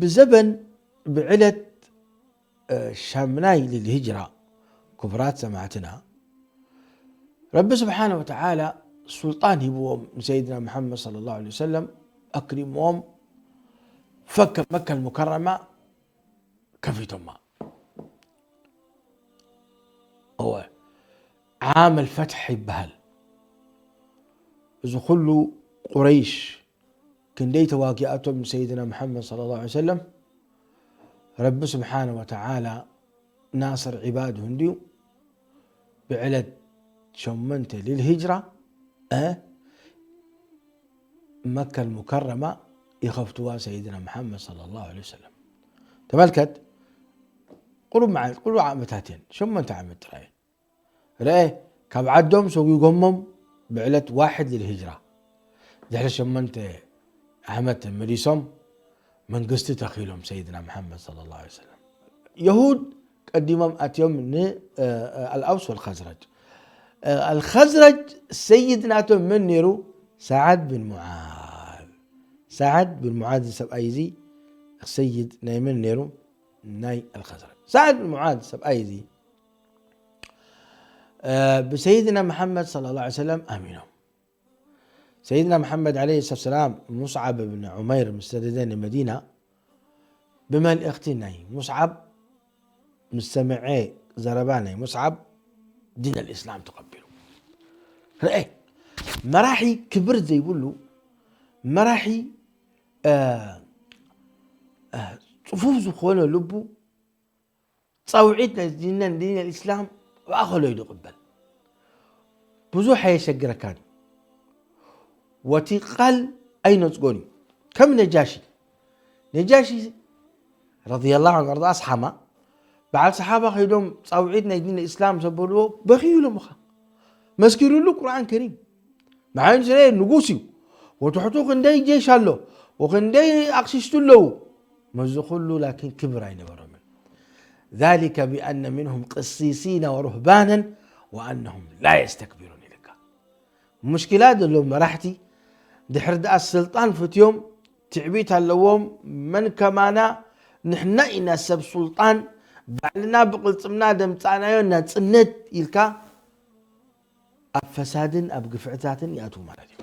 ብዘበን ብዕለት ሻምናይ ልልሂጅራ ክቡራት ሰማዕትና ረቢ ስብሓነ ወተዓላ ሱልጣን ሂብዎም ንሰይድና መሓመድ صلى الله عليه وسلم ኣክሪምዎም ፈከ መከል ሙከረማ ከፊቶማ እወ ዓመል ፈትሕ ይበሃል። እዚ ኩሉ ቁረይሽ ክንደይ ተዋጊኣቶም ንሰይድና መሓመድ صلى الله عليه وسلم ረቢ ስብሓነ ወተዓላ ናስር ዒባድሁ እንድዩ ብዕለት ሸመንተ ልልሂጅራ መካ ልሙከረማ ይኸፍትዋ ሰይድና መሓመድ صلى الله عليه وسلم ተመልከት ቁሩብ መዓልት ቁሩብ ዓመታት እየን ሸመንተ ዓመት ጥራይ እየን ረአ ካብ ዓዶም ሰጒጎሞም ብዕለት ዋሕድ ልልሂጅራ ድሕሪ ሸመንተ ዓመት መሊሶም መንግስቲ ተኺሎም ሰይድና መሓመድ صلى الله عليه وسلم የሁድ ቀዲሞም ኣትዮም ንኣልኣውስ ወልኸዝረጅ ኣልኸዝረጅ ሰይድ ናቶም መን ነይሩ ሰዓድ ብን ሙዓዝ ሰዓድ ብን ሙዓዝ ሰብኣይ እዚ ሰይድ ናይ መን ነይሩ ናይ ኣልኸዝረጅ ሰዓድ ብን ሙዓዝ ሰብኣይ እዚ ብሰይድና መሓመድ صلى الله عليه وسلم ኣሚኖም ሰይድና መሓመድ عليه الصلاة والسلام ሙስዓብ ብን ዑመይር ምስ ሰደደ ንመዲና ብመልእኽቲ ናይ ሙስዓብ ምስ ሰምዐ ዘረባ ናይ ሙስዓብ ዲን الإسلام ተቐቢሉ ርአ መራሒ ክብር ዘይብሉ መራሒ ፅፉፍ ዝኾነ ልቡ ጻውዒት ናይ ዲን ዲን الإسلام ብኣኸሎ እዩ ዝቕበል ብዙሕ ኣየሸግረካን እዩ ወቲ ቃል ኣይነጽጎን እዩ ከም ነጃሺ ነጃሺ رضي الله عنه وأرضاه ኣስሓማ በዓል ሰሓባ ከይዶም ጻውዒት ናይ ዲን الإسلام ዘበልዎ በኺዩ ኢሎምኻ መስኪሩሉ ቁርኣን ከሪም መሓመድ ስለ ንጉስ እዩ ወትሕቱ ክንደይ ጀሽ ኣሎ ወክንደይ ኣቕሽሽቱ ኣለዉ መዚ ኩሉ ላኪን ክብር ኣይነበሮምን ذلك بأن منهم قسيسين ورهبانا وأنهم لا يستكبرون ኢልካ ሙሽኪላ ዘለዎም መራሕቲ ድሕሪ ደኣ ስልጣን ፍትዮም ትዕቢት ኣለዎም መን ከማና ንሕና ኢና ሰብ ሱልጣን ባዕልና ብቕልጽምና ደምጻናዮ ናጽነት ኢልካ ኣብ ፈሳድን ኣብ ግፍዕታትን ይኣትዉ ማለት እዩ።